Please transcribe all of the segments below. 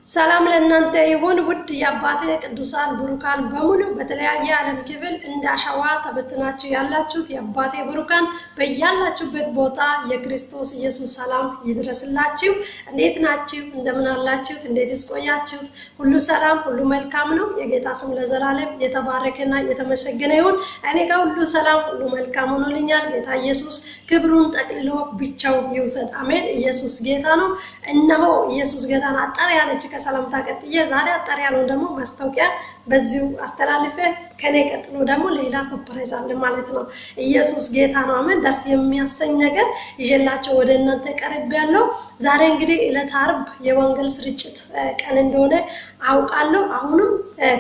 ሰላም ለእናንተ ይሁን ውድ የአባቴ ቅዱሳን ብሩካን በሙሉ፣ በተለያየ ዓለም ክፍል እንደ አሸዋ ተበትናችሁ ያላችሁት የአባቴ ብሩካን በያላችሁበት ቦታ የክርስቶስ ኢየሱስ ሰላም ይድረስላችሁ። እንዴት ናችሁ? እንደምን አላችሁት? እንዴትስ ቆያችሁት? ሁሉ ሰላም፣ ሁሉ መልካም ነው። የጌታ ስም ለዘላለም የተባረከና የተመሰገነ ይሁን። እኔ ጋር ሁሉ ሰላም፣ ሁሉ መልካም ሆኖልኛል። ጌታ ኢየሱስ ክብሩን ጠቅልሎ ብቻው ይውሰድ። አሜን። ኢየሱስ ጌታ ነው። እነሆ ኢየሱስ ጌታ ነው። አጠር ያለች ከሰላምታ ቀጥዬ ዛሬ አጠር ያለውን ደግሞ ማስታወቂያ በዚሁ አስተላልፌ ከኔ ቀጥሎ ደግሞ ሌላ surprise አለ ማለት ነው። ኢየሱስ ጌታ ነው። አሜን። ደስ የሚያሰኝ ነገር ይዤላቸው ወደ እናንተ ቀርብ ያለው ዛሬ እንግዲህ ዕለተ ዓርብ የወንጌል ስርጭት ቀን እንደሆነ አውቃለሁ። አሁንም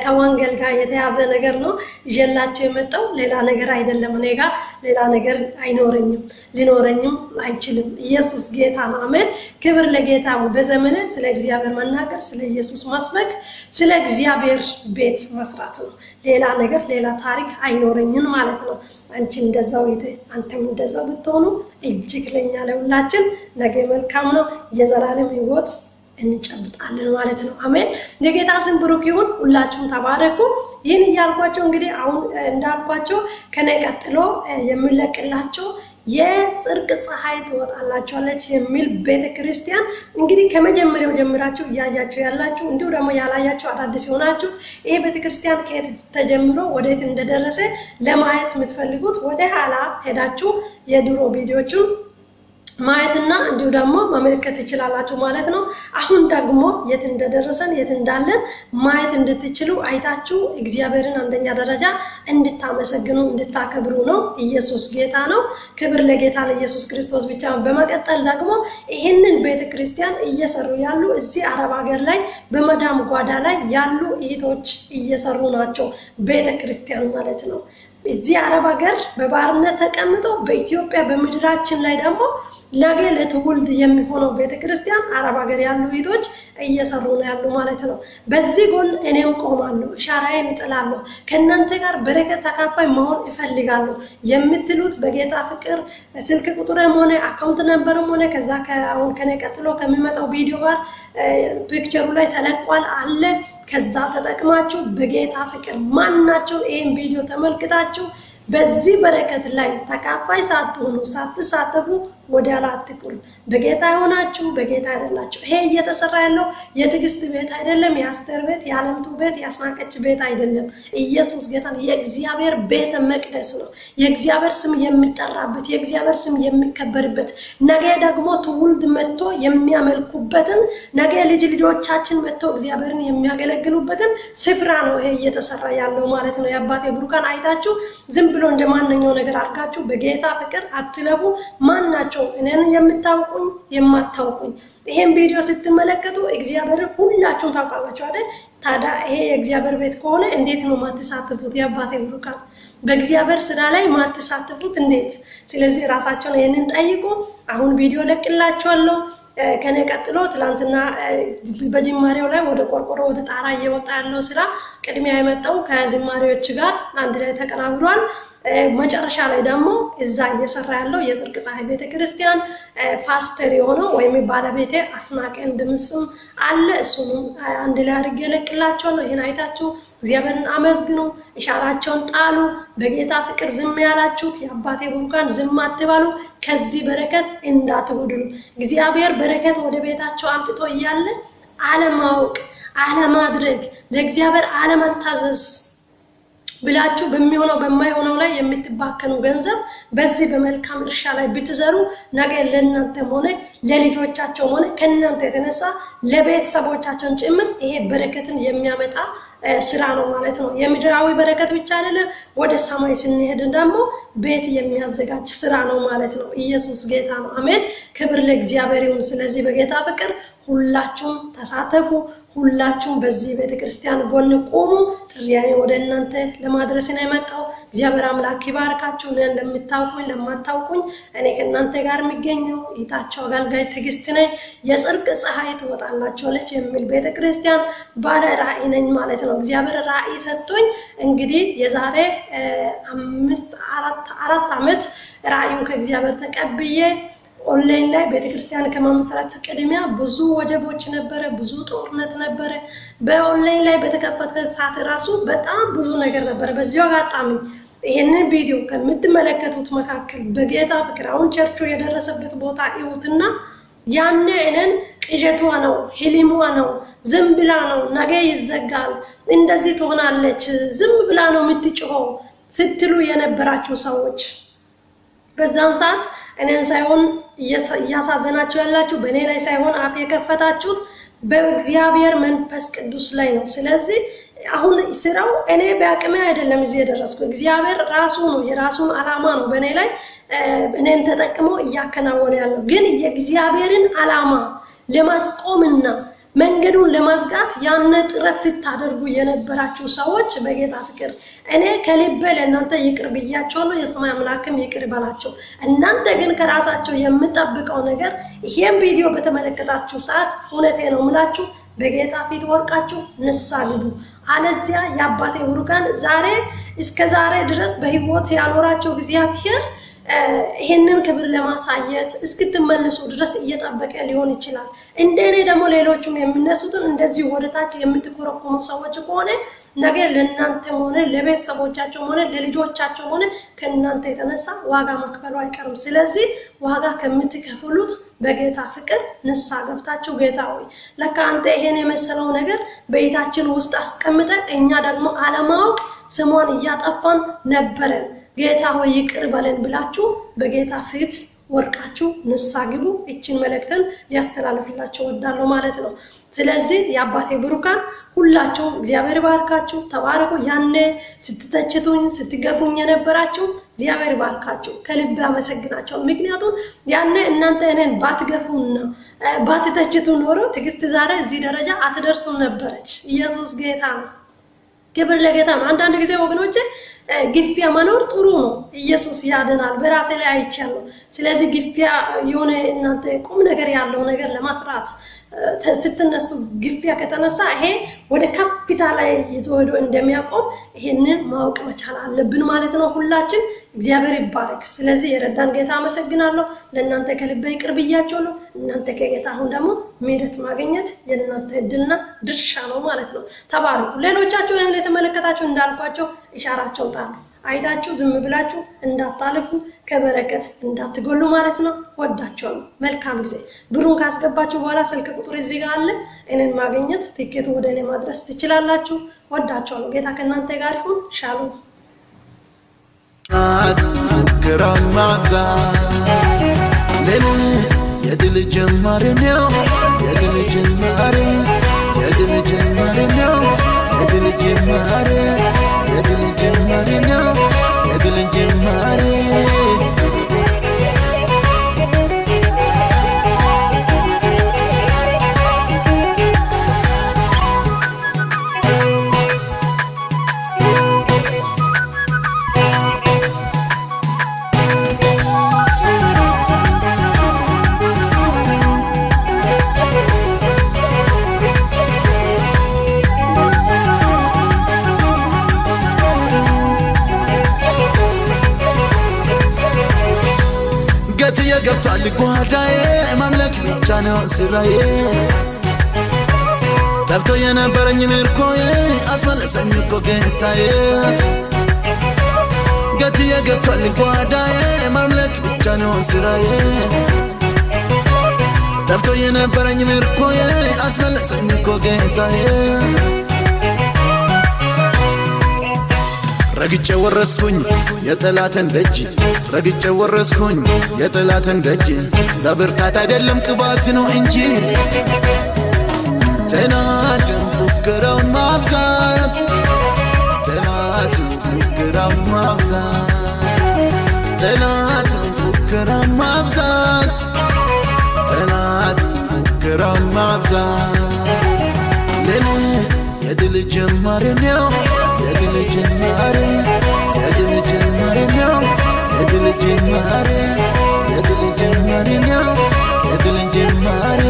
ከወንጌል ጋር የተያዘ ነገር ነው ይዤላቸው የመጣው፣ ሌላ ነገር አይደለም። እኔ ጋር ሌላ ነገር አይኖረኝም፣ ሊኖረኝም አይችልም። ኢየሱስ ጌታ ነው። አሜን። ክብር ለጌታ። በዘመነ ስለ እግዚአብሔር መናገር፣ ስለ ኢየሱስ መስበክ፣ ስለ እግዚአብሔር ቤት መስራት ነው። ሌላ ነገር ሌላ ታሪክ አይኖረኝም ማለት ነው። አንቺ እንደዛው ይተ አንተም እንደዛው ብትሆኑ እጅግ ለኛ ለሁላችን ነገ መልካም ነው። የዘላለም ሕይወት እንጨብጣለን ማለት ነው። አሜን። የጌታ ስም ብሩክ ይሁን። ሁላችሁም ተባረኩ። ይህን እያልኳቸው እንግዲህ አሁን እንዳልኳቸው ከኔ ቀጥሎ የምለቅላቸው የጽድቅ ፀሐይ ትወጣላችኋለች የሚል ቤተ ክርስቲያን፣ እንግዲህ ከመጀመሪያው ጀምራችሁ እያያችሁ ያላችሁ፣ እንዲሁ ደግሞ ያላያችሁ አዳዲስ የሆናችሁ፣ ይሄ ቤተ ክርስቲያን ከየት ተጀምሮ ወዴት እንደደረሰ ለማየት የምትፈልጉት ወደ ኋላ ሄዳችሁ የድሮ ቪዲዮችን ማየትና እንዲሁ ደግሞ መመልከት ትችላላችሁ ማለት ነው። አሁን ደግሞ የት እንደደረሰን የት እንዳለን ማየት እንድትችሉ፣ አይታችሁ እግዚአብሔርን አንደኛ ደረጃ እንድታመሰግኑ እንድታከብሩ ነው። ኢየሱስ ጌታ ነው። ክብር ለጌታ ለኢየሱስ ክርስቶስ ብቻ ነው። በመቀጠል ደግሞ ይህንን ቤተ ክርስቲያን እየሰሩ ያሉ እዚህ አረብ ሀገር ላይ በመዳም ጓዳ ላይ ያሉ እህቶች እየሰሩ ናቸው። ቤተ ክርስቲያን ማለት ነው። እዚህ አረብ ሀገር በባርነት ተቀምጦ በኢትዮጵያ በምድራችን ላይ ደግሞ ነገ ለትውልድ የሚሆነው ቤተክርስቲያን አረብ ሀገር ያሉ እህቶች እየሰሩ ነው ያሉ ማለት ነው። በዚህ ጎን እኔም ቆማለሁ፣ አሻራዬን እጥላለሁ፣ ከእናንተ ጋር በረከት ተካፋይ መሆን እፈልጋለሁ የምትሉት በጌታ ፍቅር ስልክ ቁጥርም ሆነ account number ም ሆነ ከዛ አሁን ከኔ ቀጥሎ ከሚመጣው ቪዲዮ ጋር picture ኡ ላይ ተለቋል አለ። ከዛ ተጠቅማችሁ በጌታ ፍቅር ማናቸው ይህን ቪዲዮ ተመልክታችሁ በዚህ በረከት ላይ ተካፋይ ሳትሆኑ ሳትሳተፉ ወደ ኋላ አትቅሩ። በጌታ የሆናችሁ በጌታ አይደላችሁ። ይሄ እየተሰራ ያለው የትዕግስት ቤት አይደለም፣ የአስቴር ቤት፣ የአለምቱ ቤት፣ የአስናቀች ቤት አይደለም። ኢየሱስ ጌታ የእግዚአብሔር ቤተ መቅደስ ነው። የእግዚአብሔር ስም የሚጠራበት፣ የእግዚአብሔር ስም የሚከበርበት፣ ነገ ደግሞ ትውልድ መጥቶ የሚያመልኩበትን፣ ነገ ልጅ ልጆቻችን መጥቶ እግዚአብሔርን የሚያገለግሉበትን ስፍራ ነው ይሄ እየተሰራ ያለው ማለት ነው። የአባቴ ብሩካን አይታችሁ ዝም ብሎ እንደ ማንኛው ነገር አድርጋችሁ በጌታ ፍቅር አትለቡ። ማናቸው እኔን የምታውቁኝ የማታውቁኝ ይሄን ቪዲዮ ስትመለከቱ እግዚአብሔርን ሁላችሁም ታውቃላችሁ አይደል? ታዲያ ይሄ የእግዚአብሔር ቤት ከሆነ እንዴት ነው ማትሳተፉት? የአባቴ ብሩካን በእግዚአብሔር ስራ ላይ ማትሳተፉት እንዴት? ስለዚህ ራሳቸውን ይህንን ጠይቁ። አሁን ቪዲዮ ለቅላችኋለሁ። ከኔ ቀጥሎ ትላንትና በጅማሬው ላይ ወደ ቆርቆሮ ወደ ጣራ እየወጣ ያለው ስራ ቅድሚያ የመጣው ከዝማሬዎች ጋር አንድ ላይ ተቀናብሯል። መጨረሻ ላይ ደግሞ እዛ እየሰራ ያለው የጽድቅ ፀሐይ ቤተክርስቲያን ፓስተር የሆነው ወይም ባለቤቴ አስናቀን ድምፅም አለ። እሱንም አንድ ላይ አድርጌ እለቅላችኋለሁ። ይህን አይታችሁ እግዚአብሔርን አመስግኑ፣ እሻራቸውን ጣሉ። በጌታ ፍቅር ዝም ያላችሁት የአባቴ ብሩካን ዝም አትበሉ፣ ከዚህ በረከት እንዳትጎድሉ። እግዚአብሔር በረከት ወደ ቤታቸው አምጥቶ እያለ አለማወቅ፣ አለማድረግ፣ ለእግዚአብሔር አለመታዘዝ ብላችሁ በሚሆነው በማይሆነው ላይ የምትባከኑ ገንዘብ በዚህ በመልካም እርሻ ላይ ብትዘሩ ነገ ለእናንተም ሆነ ለልጆቻቸውም ሆነ ከእናንተ የተነሳ ለቤተሰቦቻቸውን ጭምር ይሄ በረከትን የሚያመጣ ስራ ነው ማለት ነው። የምድራዊ በረከት ብቻ አይደለም፣ ወደ ሰማይ ስንሄድ ደግሞ ቤት የሚያዘጋጅ ስራ ነው ማለት ነው። ኢየሱስ ጌታ ነው። አሜን። ክብር ለእግዚአብሔር ይሁን። ስለዚህ በጌታ ፍቅር ሁላችሁም ተሳተፉ። ሁላችሁም በዚህ ቤተክርስቲያን ጎን ቆሙ። ጥሪዬን ወደ እናንተ ለማድረስ ነው የመጣው። እግዚአብሔር አምላክ ይባርካችሁ። እኔ እንደምታውቁኝ ለማታውቁኝ እኔ ከእናንተ ጋር የሚገኘው እህታችሁ አገልጋይ ትዕግስት ነኝ። የጽድቅ ፀሐይ ትወጣላችኋለች የሚል ቤተክርስቲያን ባለ ራእይ ነኝ ማለት ነው። እግዚአብሔር ራእይ ሰጥቶኝ እንግዲህ የዛሬ 5 4 ዓመት ራእዩን ከእግዚአብሔር ተቀብዬ ኦንላይን ላይ ቤተክርስቲያን ከመመስረት ቅድሚያ ብዙ ወጀቦች ነበረ፣ ብዙ ጦርነት ነበረ። በኦንላይን ላይ በተከፈተ ሰዓት ራሱ በጣም ብዙ ነገር ነበረ። በዚሁ አጋጣሚ ይህንን ቪዲዮ ከምትመለከቱት መካከል በጌታ ፍቅር አሁን ቸርቹ የደረሰበት ቦታ እዩትና ያኔ እኔን ቅዠቷ ነው፣ ህልሟ ነው፣ ዝም ብላ ነው፣ ነገ ይዘጋል፣ እንደዚህ ትሆናለች፣ ዝም ብላ ነው የምትጮኸው ስትሉ የነበራችሁ ሰዎች በዛን ሰዓት እኔን ሳይሆን እያሳዘናችሁ ያላችሁ በእኔ ላይ ሳይሆን አፍ የከፈታችሁት በእግዚአብሔር መንፈስ ቅዱስ ላይ ነው። ስለዚህ አሁን ስራው እኔ በአቅሜ አይደለም እዚህ የደረስኩ፣ እግዚአብሔር ራሱ ነው፣ የራሱን ዓላማ ነው በእኔ ላይ እኔን ተጠቅሞ እያከናወነ ያለው። ግን የእግዚአብሔርን ዓላማ ለማስቆምና መንገዱን ለማዝጋት ያነ ጥረት ስታደርጉ የነበራችሁ ሰዎች በጌታ ፍቅር እኔ ከልቤ ለእናንተ ይቅር ብያቸዋለሁ። የሰማይ አምላክም ይቅር ይበላቸው። እናንተ ግን ከራሳቸው የምጠብቀው ነገር ይሄን ቪዲዮ በተመለከታችሁ ሰዓት እውነቴ ነው የምላችሁ በጌታ ፊት ወርቃችሁ ንስሐ ግቡ። አለዚያ የአባቴ ቡሩካን ዛሬ እስከ ዛሬ ድረስ በሕይወት ያኖራቸው እግዚአብሔር ይሄንን ክብር ለማሳየት እስክትመልሱ ድረስ እየጠበቀ ሊሆን ይችላል። እንደ እኔ ደግሞ ሌሎቹም የሚነሱትን እንደዚሁ ወደታች የምትኮረኩሙ ሰዎች ከሆነ ነገ ለእናንተም ሆነ ለቤተሰቦቻቸውም ሆነ ለልጆቻቸውም ሆነ ከእናንተ የተነሳ ዋጋ መክፈሉ አይቀርም። ስለዚህ ዋጋ ከምትከፍሉት በጌታ ፍቅር ንስሐ ገብታችሁ ጌታ ሆይ ለካ አንተ ይሄን የመሰለው ነገር በቤታችን ውስጥ አስቀምጠን እኛ ደግሞ አለማወቅ ስሟን እያጠፋን ነበረን፣ ጌታ ሆይ ይቅር በለን ብላችሁ በጌታ ፊት ወርቃችሁ ንስሐ ግቡ። እችን መልእክትን ሊያስተላልፍላቸው ወዳለሁ ማለት ነው። ስለዚህ የአባቴ ብሩካን ሁላችሁም እግዚአብሔር ባርካችሁ፣ ተባረኩ። ያኔ ስትተችቱኝ ስትገፉኝ የነበራችሁ እግዚአብሔር ባርካችሁ፣ ከልብ አመሰግናቸው። ምክንያቱም ያኔ እናንተ እኔን ባትገፉና ባትተችቱ ኖሮ ትዕግስት ዛሬ እዚህ ደረጃ አትደርስም ነበረች። ኢየሱስ ጌታ ነው። ክብር ለጌታ ነው። አንዳንድ ጊዜ ወገኖቼ ግፊያ መኖር ጥሩ ነው። ኢየሱስ ያድናል። በራሴ ላይ አይቻለሁ። ስለዚህ ግፊያ የሆነ እናንተ ቁም ነገር ያለው ነገር ለማስራት ስትነሱ ግፊያ ከተነሳ ይሄ ወደ ከፍታ ላይ ይዞ ሄዶ እንደሚያቆም ይሄንን ማወቅ መቻል አለብን ማለት ነው ሁላችን። እግዚአብሔር ይባረክ። ስለዚህ የረዳን ጌታ አመሰግናለሁ። ለእናንተ ከልቤ ይቅር ብያችኋለሁ። እናንተ ከጌታ አሁን ደግሞ ምሕረት ማግኘት የእናንተ እድልና ድርሻ ነው ማለት ነው። ተባረኩ። ሌሎቻችሁ ይህን የተመለከታችሁ እንዳልኳቸው ኢሻራቸውን ጣሉ። አይታችሁ ዝም ብላችሁ እንዳታልፉ፣ ከበረከት እንዳትጎሉ ማለት ነው። ወዳችኋለሁ። መልካም ጊዜ። ብሩን ካስገባችሁ በኋላ ስልክ ቁጥር እዚህ ጋር አለ። እኔን ማግኘት ትኬቱ ወደ እኔ ማድረስ ትችላላችሁ። ወዳችኋለሁ። ጌታ ከእናንተ ጋር ይሁን። ሻሎም። ፉከራን ማብዛት ለኔ የድል ጀማሪ ነው፣ የድል ጀማሪ፣ የድል ጀማሪ ነው፣ የድል ጀማሪ፣ የድል ጀማሪ ነው፣ የድል ጀማሪ። ገትየ ገብቷል ጓዳዬ፣ ማምለክ ብቻ ነው ስራዬ። ጠፍቶ የነበረኝ ምርኮዬ አስመለሰኝ እኮ ጌታዬ። ገትየ ገብቷል ጓዳዬ፣ ማምለክ ብቻ ነው ስራዬ። ጠፍቶ የነበረኝ ምርኮዬ አስመለሰኝ እኮ ጌታዬ። ረግጬ ወረስኩኝ የጠላትን ደጅ፣ ረግጬ ወረስኩኝ የጠላትን ደጅ። በብርታት አይደለም ቅባት ነው እንጂ። ጠላትን ፉከራውን ማብዛት፣ ጠላትን ፉከራውን ማብዛት፣ ጠላትን ፉከራውን ማብዛት፣ ጠላትን ፉከራውን ማብዛት ለኔ የድል ጀማሪ ነው፣ የድል ጀማሪ፣ የድል ጀማሪ ነው፣ የድል ጀማሪ፣ የድል ጀማሪ ነው፣ የድል ጀማሪ።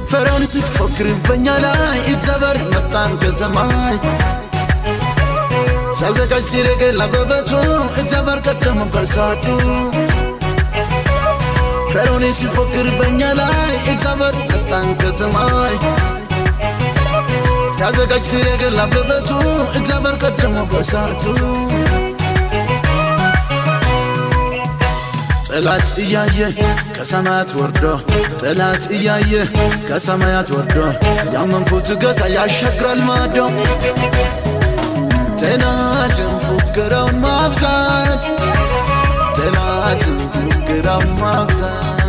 ፈርዖን ሲፎክር በኛ ላይ እግዚአብሔር መጣን ከሰማይ። ሲያዘጋጅ ሲረገላ በበቱ እግዚአብሔር ቀደመ በእሳቱ። ፈርዖን ሲፎክር በኛ ላይ እግዚአብሔር መጣን ከሰማይ። ሲያዘጋጅ ሲረገላ በበቱ እግዚአብሔር ቀደመ በእሳቱ። ጠላት እያየ ከሰማያት ወርዶ፣ ጠላት እያየ ከሰማያት ወርዶ፣ ያመንኩት ጌታ ያሻግራል ማዶ። ጠላትን ፉከራውን ማብዛት፣ ጠላትን ፉከራውን ማብዛት፣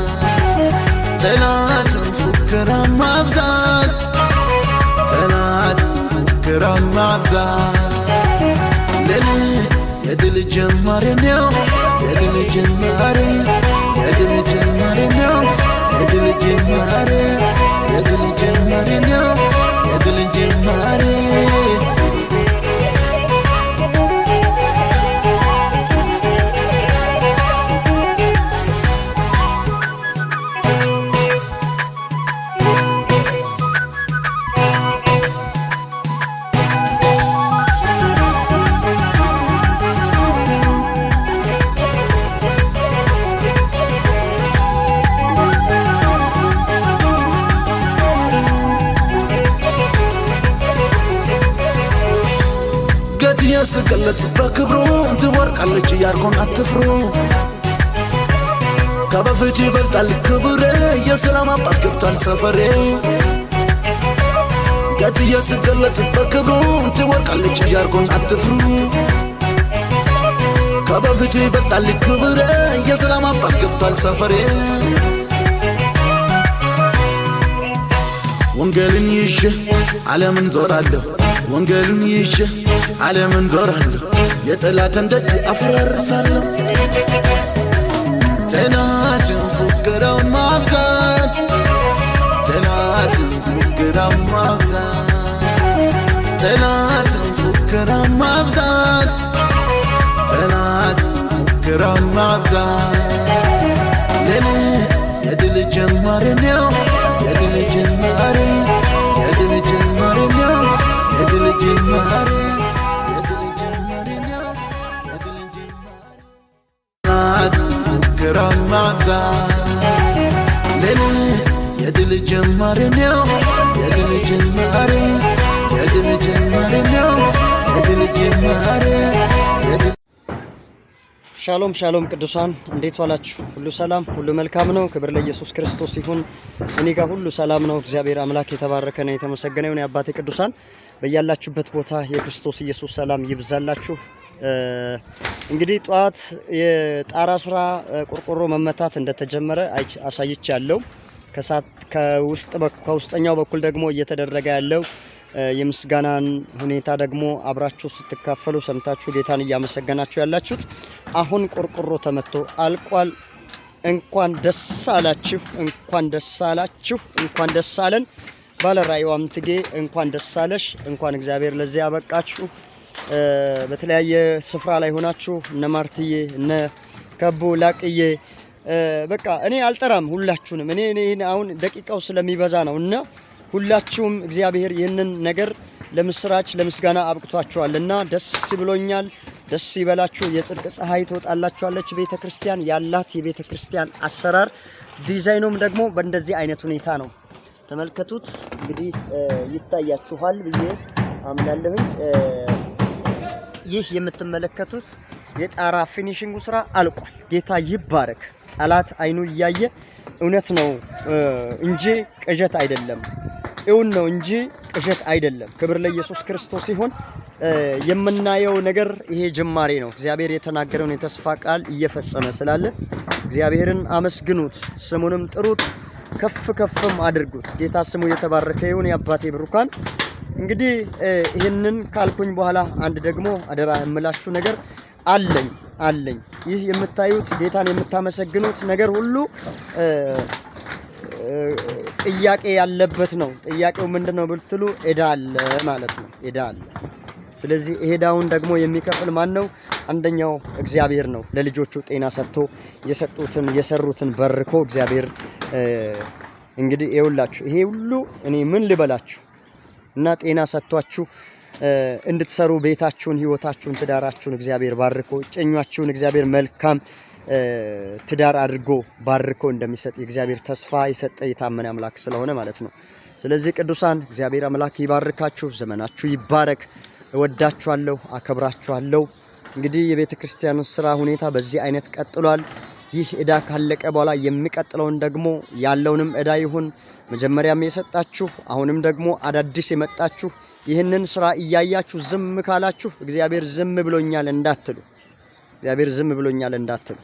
ጠላትን ፉከራውን ማብዛት፣ ጠላት ፉከራውን ማብዛት። ለኔ የድል ጀማሪ ነው፣ የድል ጀማሪ፣ የድል ጀማሪ ነው፣ የድል ጀማሪ፣ የድል ጀማሪ ነው፣ የድል ጀማሪ። ገት የስቅለት በክብሩ ትወርቃለች ያርጎን አትፍሩ። ከበፊቱ ይበልጣል ክብሬ፣ የሰላም አባት ገብቷል ሰፈሬ። ገት የስቅለት በክብሩ ትወርቃለች ያርጎን አትፍሩ። ከበፊቱ ይበልጣል ክብሬ፣ የሰላም አባት ገብቷል ሰፈሬ። ወንጌልን ይዤ ዓለምን ዞራለሁ፣ ወንጌልን ይዤ ዓለምን ዞራለሁ፣ የጠላትን ደጅ አፈራርሳለሁ። ጠላትን ፉከራውን ማብዛት፣ ጠላትን ፉከራውን ማብዛት፣ ጠላትን ፉከራውን ማብዛት፣ ጠላት ፉከራውን ማብዛት። ለኔ የድል ጀማሪ ነው፣ የድል ጀማሪ፣ የድል ጀማሪ ነው፣ የድል ጀማሪ፣ የድል ጀማሪ ነው፣ የድል ጀማሪ። ጠላት ፉከራውን ማብዛት። ለኔ የድል ጀማሪ ነው፣ የድል ጀማሪ፣ የድል ጀማሪ ነው፣ የድል ጀማሪ፣ የድል ሻሎም ሻሎም ቅዱሳን፣ እንዴት ዋላችሁ? ሁሉ ሰላም፣ ሁሉ መልካም ነው። ክብር ለኢየሱስ ክርስቶስ ይሁን። እኔ ጋር ሁሉ ሰላም ነው። እግዚአብሔር አምላክ የተባረከ ነው፣ የተመሰገነ ይሁን። የአባቴ ቅዱሳን፣ በያላችሁበት ቦታ የክርስቶስ ኢየሱስ ሰላም ይብዛላችሁ። እንግዲህ ጠዋት የጣራ ስራ ቆርቆሮ መመታት እንደተጀመረ አሳይቻለሁ። ከሳት ከውስጥ ከውስጠኛው በኩል ደግሞ እየተደረገ ያለው የምስጋናን ሁኔታ ደግሞ አብራችሁ ስትካፈሉ ሰምታችሁ ጌታን እያመሰገናችሁ ያላችሁት፣ አሁን ቆርቆሮ ተመቶ አልቋል። እንኳን ደስ አላችሁ፣ እንኳን ደስ አላችሁ፣ እንኳን ደስ አለን። ባለ ራእይዋም ትጌ እንኳን ደስ አለሽ፣ እንኳን እግዚአብሔር ለዚህ ያበቃችሁ። በተለያየ ስፍራ ላይ ሆናችሁ እነ ማርትዬ፣ እነ ከቦ ላቅዬ፣ በቃ እኔ አልጠራም ሁላችሁንም። እኔ አሁን ደቂቃው ስለሚበዛ ነው። እና ሁላችሁም እግዚአብሔር ይህንን ነገር ለምስራች ለምስጋና አብቅቷችኋል እና ደስ ብሎኛል። ደስ ይበላችሁ። የጽድቅ ፀሐይ ትወጣላችኋለች። ቤተ ክርስቲያን ያላት የቤተ ክርስቲያን አሰራር ዲዛይኑም ደግሞ በእንደዚህ አይነት ሁኔታ ነው። ተመልከቱት እንግዲህ፣ ይታያችኋል ብዬ አምናለሁኝ። ይህ የምትመለከቱት የጣራ finishing ኡ ስራ አልቋል። ጌታ ይባረክ። ጠላት አይኑ እያየ እውነት ነው እንጂ ቅዠት አይደለም። እውን ነው እንጂ ቅዠት አይደለም። ክብር ለኢየሱስ ክርስቶስ ሲሆን የምናየው ነገር ይሄ ጅማሬ ነው። እግዚአብሔር የተናገረውን የተስፋ ቃል እየፈጸመ ስላለ እግዚአብሔርን አመስግኑት፣ ስሙንም ጥሩት፣ ከፍ ከፍም አድርጉት። ጌታ ስሙ የተባረከ ይሁን። የአባቴ ብሩካን፣ እንግዲህ ይህንን ካልኩኝ በኋላ አንድ ደግሞ አደራ የምላችሁ ነገር አለኝ። ይህ የምታዩት ጌታን የምታመሰግኑት ነገር ሁሉ ጥያቄ ያለበት ነው። ጥያቄው ምንድን ነው ብትሉ ዕዳ አለ ማለት ነው። ዕዳ አለ። ስለዚህ ዕዳውን ደግሞ የሚከፍል ማን ነው? አንደኛው እግዚአብሔር ነው። ለልጆቹ ጤና ሰጥቶ የሰጡትን የሰሩትን በርኮ እግዚአብሔር እንግዲህ ይኸውላችሁ ይሄ ሁሉ እኔ ምን ልበላችሁ እና ጤና ሰጥቷችሁ እንድትሰሩ ቤታችሁን፣ ህይወታችሁን፣ ትዳራችሁን እግዚአብሔር ባርኮ እጮኛችሁን እግዚአብሔር መልካም ትዳር አድርጎ ባርኮ እንደሚሰጥ የእግዚአብሔር ተስፋ የሰጠ የታመነ አምላክ ስለሆነ ማለት ነው። ስለዚህ ቅዱሳን እግዚአብሔር አምላክ ይባርካችሁ፣ ዘመናችሁ ይባረክ። እወዳችኋለሁ፣ አከብራችኋለሁ። እንግዲህ የቤተ ክርስቲያን ስራ ሁኔታ በዚህ አይነት ቀጥሏል። ይህ እዳ ካለቀ በኋላ የሚቀጥለውን ደግሞ ያለውንም እዳ ይሁን መጀመሪያም የሰጣችሁ አሁንም ደግሞ አዳዲስ የመጣችሁ ይህንን ስራ እያያችሁ ዝም ካላችሁ እግዚአብሔር ዝም ብሎኛል እንዳትሉ፣ እግዚአብሔር ዝም ብሎኛል እንዳትሉ።